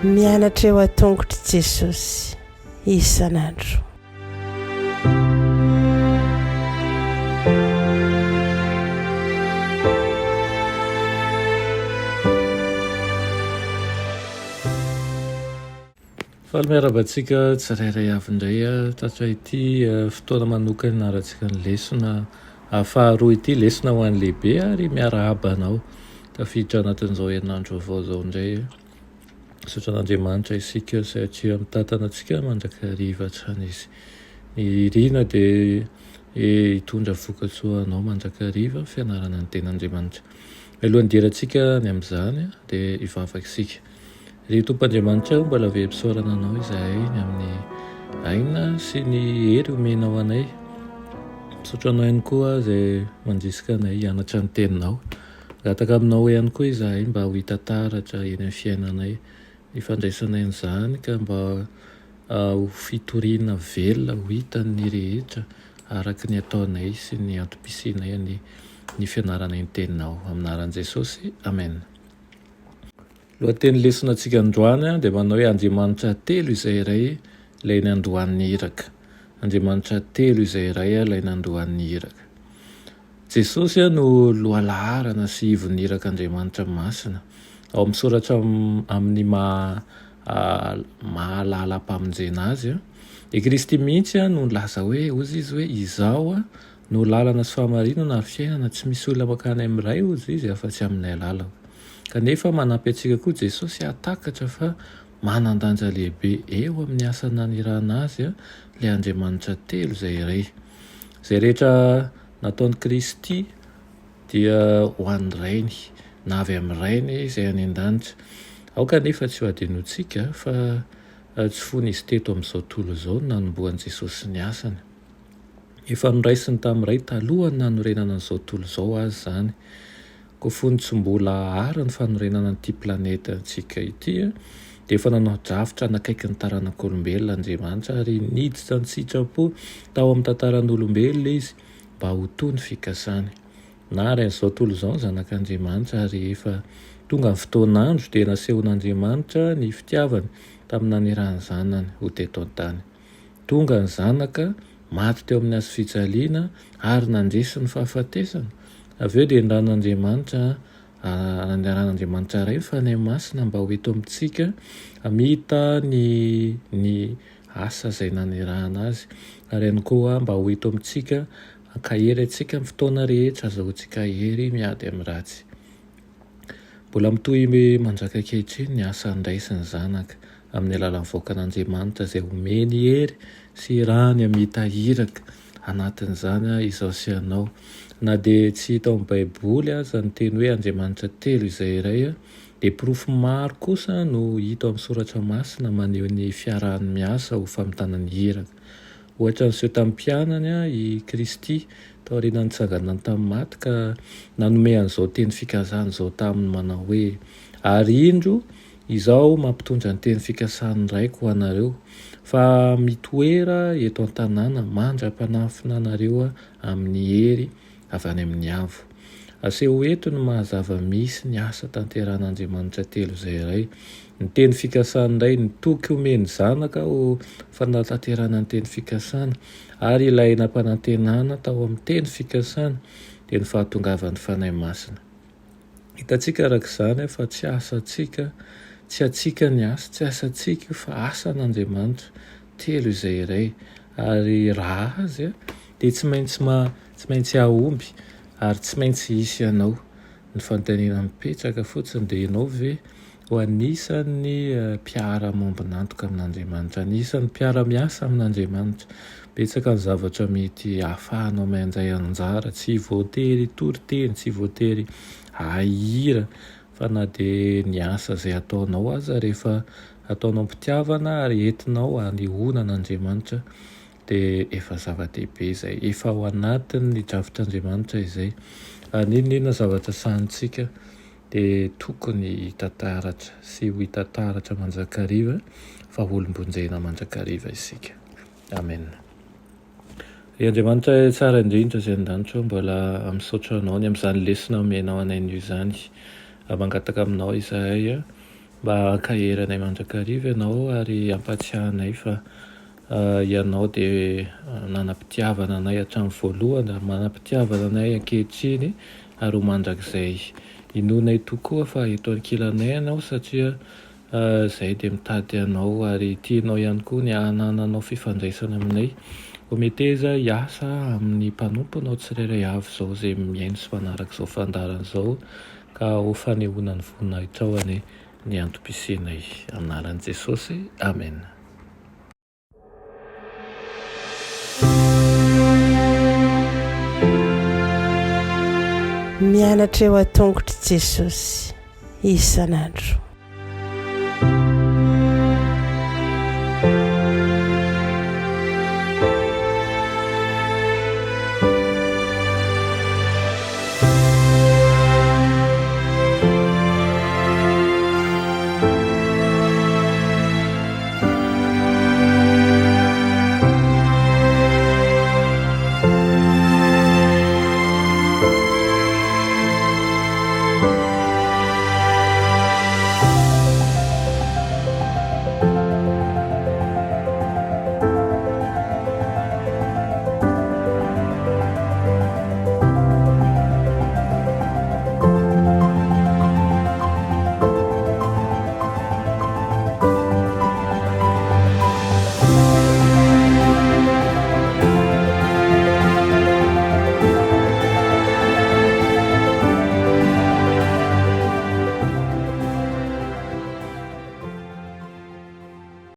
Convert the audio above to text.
Mianatra eo an-tongotr'i Jesosy isan'andro. Faly miarahaba antsika tsirairay avy indray tratra ity fotoana manokana ianarantsika ny lesona faharoa ity, lesona ho an'ny lehibe ary miarahaba anao tafiditra anatin'izao herinandro vaovao izao indray. Misaotra an'Andriamanitra isika satria mitantana antsika mandrakariva hatrany Izy. Ny irina dia hitondra vokatsoa anao mandrakariva ny fianarana ny tenin'Andriamanitra. Mialohan'ny hidirantsika any amin'izany dia hivavaka isika. Ry Tompo Andriamanitra o, mbola velom-pisaorana Anao izahay ny amin'ny aina sy ny hery omenao anay. Misaotra Anao ihany koa izay mandrisika anay hianatra ny Teninao. Mangataka Aminao ihany koa izahay mba ho hita taratra eny amin'ny fiainanay ny fandraisanay an'izany ka mba ho fitoriana velona ho hitan'ny rehetra araka ny ataonay sy ny antom-pisianay anie ny fianaranay ny Teninao. Amin'ny anaran'i Jesosy, Amena. Lohateny lesona antsika androany dia manao hoe Andriamanitra telo izay iray ilay niandohan'ny iraka. Andriamanitra telo izay iray ilay niandohan'ny iraka. Jesosy no lohalaharana sy ivon'ny irak'Andriamanitra masina. Ao amin'ny soratra amin'ny maha maha lalam-pamonjena azy, i Kristy mihitsy no nilaza hoe, hozy izy hoe, Izaho no lalana sy fahamarinana ary fiainana, tsy misy olona mankany amin'ny Ray, hozy izy, afa-tsy amin'ny alalako. Kanefa manampy antsika koa Jesosy hahatakatra fa manan-danja lehibe eo amin'ny asa nanirahana Azy ilay Andriamanitra telo izay iray. Izay rehetra nataon'i Kristy dia ho an'ny Rainy, na avy amin'ny Rainy izay any an-danitra. Aoka anefa tsy ho adinointsika fa tsy fony Izy teto amin'izao tontolo izao no nanombohan'i Jesosy ny asany. Efa noraisiny tamin'ny Ray talohan'ny nanorenana an'izao tontolo izao aza izany. Koa fony tsy mbola àry ny fanorenana an'ity planetantsika ity, dia efa nanao drafitra hanakaiky ny taranak'olombelona Andriamanitra ary niditra an-tsitrapo tao amin'ny tantaran'olombelona Izy mba ho toa ny fikasany. Nahary an'izao tontolo izao ny Zanak'Andriamanitra ary rehefa tonga ny fotoan'andro dia nasehon'Andriamanitra ny fitiavany tamin'ny nanirahany Zanany ho teto an-tany. Tonga ny Zanaka, maty teo amin'ny hazofijaliana ary nandresy ny fahafatesana. Avy eo dia niran'Andriamanitra, niarahan'Andriamanitra Ray ny Fanahy Masina mba ho eto amintsika hamita ny ny asa izay nanirahana Azy, ary ihany koa mba ho eto amintsika hankahery antsika amin'ny fotoana rehetra azahoantsika hery miady amin'ny ratsy. Mbola mitohy manjaka ankehitriny ny asa andraisin'ny Zanaka amin'ny alalan'ny vahoakan'Andriamanitra izay omeny hery sy irahany hamita iraka anatin'izany izaho sy ianao. Na dia tsy hita ao amin'ny Baiboly aza ny teny hoe Andriamanitra telo izay iray dia porofo maro kosa no hita ao amin'ny Soratra Masina maneho ny fiarahany miasa ho famitana ny iraka. Ohatra niseho tamin'ny mpianany i Kristy taorian'ny nitsanganany tamin'ny maty ka nanome an'izao teny fikasana izao taminy manao hoe, Ary indro, Izaho mampitondra ny teny fikasan'ny Raiko ho anareo, fa mitoera eto an-tanàna mandra-panafina anareo amin'ny hery avy any amin'ny avo. Aseho eto ny maha zava-misy ny asa tanterahan'Andriamanitra telo izay iray. Ny teny fikasany indray, ny toky omen'ny Zanaka ho fanatanterahana ny teny fikasana, ary ilay nampanantenana tao amin'ny teny fikasana, dia ny fahatongavan'ny Fanahy Masina. Hitantsika araka izany fa tsy asantsika, tsy antsika ny asa, tsy asantsika io fa asan'Andriamanitra telo izay iray. Ary raha Azy dia tsy maintsy tsy maintsy hahomby ary tsy maintsy hisy anao. Ny fanontaniana mipetraka fotsiny dia ianao ve ho anisan'ny mpiara-miombon'antoka amin'Andriamanitra, anisan'ny mpiara-miasa amin'Andriamanitra? Betsaka ny zavatra mety ahafahanao mandray anjara, tsy voatery hitory teny, tsy voatery hahay hihira fa na dia ny asa izay ataonao aza rehefa ataonao am-pitiavana ary entinao hanehoana an'Andriamanitra dia efa zava-dehibe izay, efa ao anatin'ny drafitr'Andriamanitra izay. Ary n'inon'inona zavatra sahanintsika dia tokony hita taratra sy ho hita taratra mandrakariva fa olom-bonjena mandrakariva isika. Amen. Ry Andriamanitra tsara indrindra izay an-danitra ô, mbola misaotra Anao ny amin'izany lesona omenao anay anio izany. Mangataka aminao izahay mba hankahery anay mandrakariva Ianao ary hampahatsiahy anay fa Ianao dia nanam-pitiavana anay hatramin'ny voalohany ary manam-pitiavana anay ankehitriny ary ho mandrakizay. Inoanay tokoa fa eto ankilanay Ianao satria Izahay dia mitady Anao ary tianao ihany koa ny hanananao fifandraisana aminay. Koa meteza hiasa amin'ny mpanomponao tsirairay avy izao izay mihaino sy manaraka izao fandaharana izao ka ho fanehoana ny voninahitrao anie ny antom-pisianay. Amin'ny anaran'i Jesosy, Amena. Mianatra eo an-tongotr'i Jesosy isan'andro.